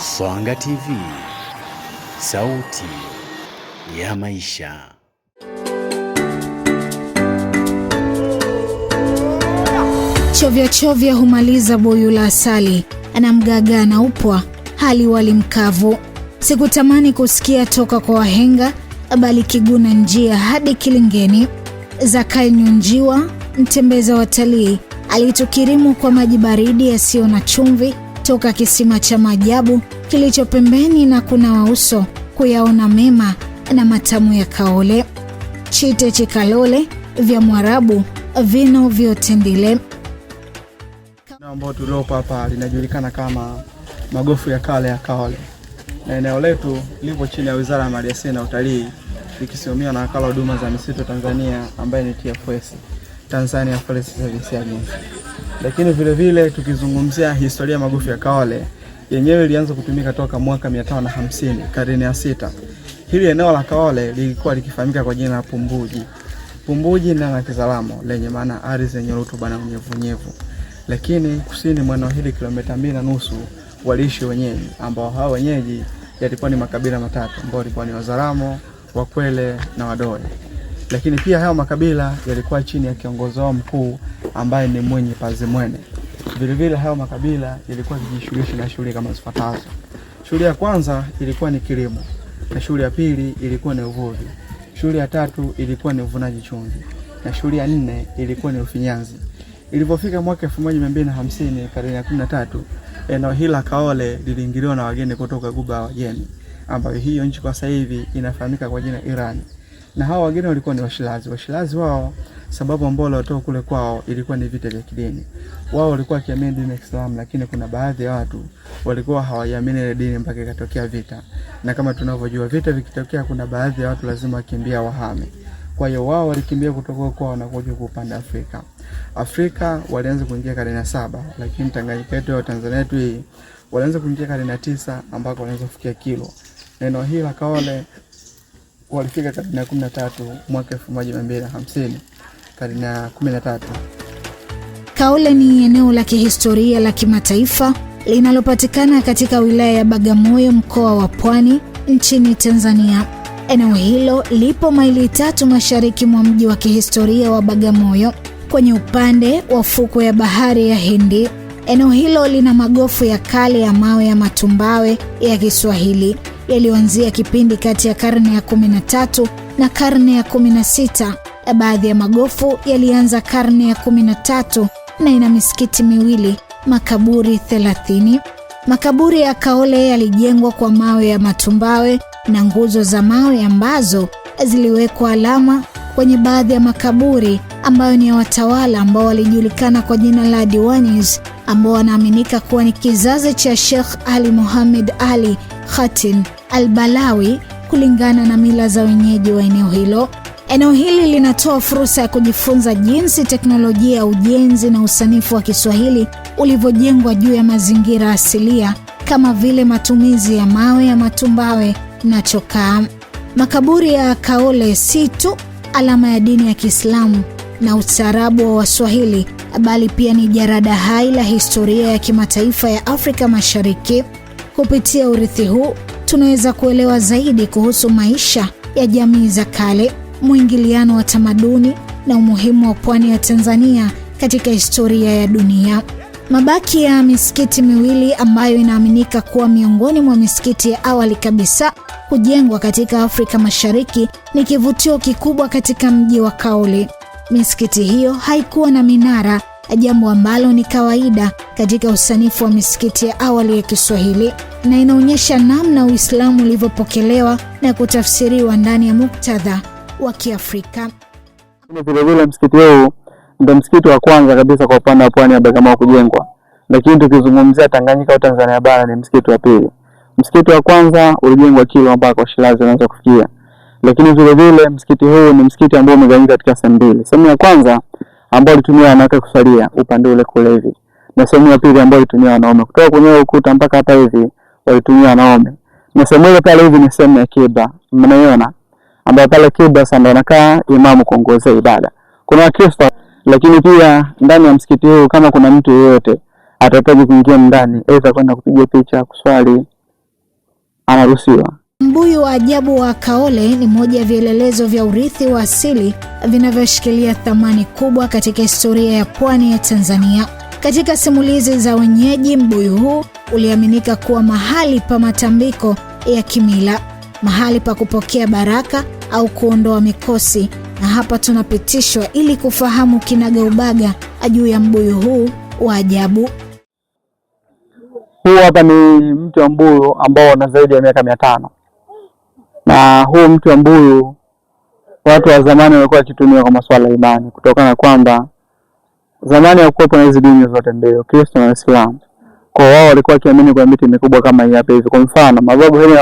Swanga TV, sauti ya maisha. Chovya chovya humaliza buyu la asali, anamgagaa na upwa hali wali mkavu. Sikutamani kusikia toka kwa wahenga, bali kiguna njia hadi kilingeni. Zakayo Nyunjiwa, mtembeza watalii, alitukirimu kwa maji baridi yasiyo na chumvi toka kisima cha maajabu kilicho pembeni na kunawa uso kuyaona mema na matamu ya Kaole. Chite chikalole vya Mwarabu vino vyote ndile. Ambao tuliopo hapa linajulikana kama magofu ya kale ya Kaole, na eneo letu lipo chini ya Wizara ya Maliasili na Utalii likisimamiwa na Wakala wa Huduma za Misitu Tanzania ambaye ni TFS, Tanzania Forest Service Agency. Lakini vile vile tukizungumzia historia ya magofu ya Kaole yenyewe ilianza kutumika toka mwaka 550 karne ya 6. Hili eneo la Kaole lilikuwa likifahamika kwa jina la Pumbuji. Pumbuji ni la Kizalamo lenye maana ardhi yenye rutuba na unyevunyevu. Lakini kusini mwa eneo hili kilomita 2.5 waliishi wenyeji ambao hao wenyeji yalikuwa ni makabila matatu ambao walikuwa ni Wazaramo, Wakwele na Wadoe. Lakini pia hayo makabila yalikuwa chini ya kiongozi wao mkuu ambaye ni Mwenye Pazimwene. Vile vile hayo makabila yalikuwa yakijishughulisha na shughuli kama zifuatazo. Shughuli ya kwanza ilikuwa ni kilimo, na shughuli ya pili ilikuwa ni uvuvi, shughuli ya tatu ilikuwa ni uvunaji chumvi, na shughuli ya nne ilikuwa ni ufinyanzi. Ilipofika mwaka 1250 karne ya 13, eneo hili la Kaole liliingiliwa na wageni kutoka Ghuba ya Uajemi, ambayo hiyo nchi kwa sasa hivi inafahamika kwa jina Iran. Na hao wageni walikuwa ni Washilazi. Washilazi wao sababu ambao walitoka kule kwao ilikuwa ni vita vya kidini. Wao walikuwa wakiamini dini ya Kiislamu, lakini kuna baadhi ya watu walikuwa hawaiamini ile dini mpaka ikatokea vita. Na kama tunavyojua vita vikitokea, kuna baadhi ya watu lazima wakimbia wahame. Kwa hiyo wao walikimbia kutoka kwao na kuja kupanda Afrika. Afrika walianza kuingia karne ya 7, lakini Tanganyika yetu au Tanzania yetu hii walianza kuingia karne ya 9 ambako walianza kufikia Kilwa. Neno hili la Kaole walifika karne ya 13 mwaka 1250, karne ya 13. Kaole ni eneo la kihistoria la kimataifa linalopatikana katika wilaya ya Bagamoyo, mkoa wa Pwani, nchini Tanzania. Eneo hilo lipo maili 3 mashariki mwa mji wa kihistoria wa Bagamoyo, kwenye upande wa fukwe ya bahari ya Hindi. Eneo hilo lina magofu ya kale ya mawe ya matumbawe ya Kiswahili yaliyoanzia kipindi kati ya karne ya 13 na karne ya 16. Baadhi ya magofu yalianza karne ya 13 na ina misikiti miwili, makaburi 30. Makaburi ya Kaole yalijengwa kwa mawe ya matumbawe na nguzo za mawe ambazo ziliwekwa alama kwenye baadhi ya makaburi ambayo ni ya watawala ambao walijulikana kwa jina la Diwanis, ambao wanaaminika kuwa ni kizazi cha Sheikh Ali Muhammad Ali Khatin Al-Balawi kulingana na mila za wenyeji wa eneo hilo. Eneo hili linatoa fursa ya kujifunza jinsi teknolojia ya ujenzi na usanifu wa Kiswahili ulivyojengwa juu ya mazingira asilia kama vile matumizi ya mawe ya matumbawe na chokaa. Makaburi ya Kaole si tu alama ya dini ya Kiislamu na ustaarabu wa Waswahili, bali pia ni jarada hai la historia ya kimataifa ya Afrika Mashariki. Kupitia urithi huu tunaweza kuelewa zaidi kuhusu maisha ya jamii za kale, mwingiliano wa tamaduni na umuhimu wa pwani ya Tanzania katika historia ya dunia. Mabaki ya misikiti miwili ambayo inaaminika kuwa miongoni mwa misikiti ya awali kabisa kujengwa katika Afrika Mashariki ni kivutio kikubwa katika mji wa Kaole. Misikiti hiyo haikuwa na minara, jambo ambalo ni kawaida katika usanifu wa misikiti ya awali ya Kiswahili, na inaonyesha namna Uislamu ulivyopokelewa na kutafsiriwa ndani ya muktadha wa Kiafrika. Vile vile msikiti huu ndio msikiti wa kwanza kabisa kwa upande wa pwani ya Bagamoyo kujengwa. Lakini tukizungumzia Tanganyika au Tanzania bara ni msikiti wa pili. Msikiti wa kwanza ulijengwa Kilwa ambako Washilazi wanaanza kufikia. Lakini vile vile msikiti huu ni msikiti ambao umegawanyika katika sehemu mbili. Sehemu ya kwanza ambao walitumia wanawake kusalia upande ule kule hivi, na sehemu ya pili ambao walitumia wanaume kutoka kwenye ukuta mpaka hapa hivi walitumia wanaume. Na sehemu ile pale hivi ni sehemu ya kibla, mnaiona, ambapo pale kibla sasa ndo anakaa imamu kuongoza ibada. Kuna Wakristo, lakini pia ndani ya msikiti huu kama kuna mtu yeyote atahitaji kuingia ndani, aidha kwenda kupiga picha, kuswali, anaruhusiwa. Mbuyu wa ajabu wa Kaole ni moja ya vielelezo vya urithi wa asili vinavyoshikilia thamani kubwa katika historia ya pwani ya Tanzania. Katika simulizi za wenyeji, mbuyu huu uliaminika kuwa mahali pa matambiko ya kimila, mahali pa kupokea baraka au kuondoa mikosi, na hapa tunapitishwa ili kufahamu kinagaubaga juu ya mbuyu huu wa ajabu. Huu hapa ni mti wa mbuyu ambao una zaidi ya miaka 500, na huu mti wa mbuyu watu wa zamani walikuwa wakitumia kwa masuala ya imani, kutokana na kwamba zamani hakuwepo na hizi dini zote mbili, Ukristo na Uislamu. Kwa wao walikuwa wakiamini kwa miti mikubwa kama hii hapa hivi. Kwa mfano mababu hili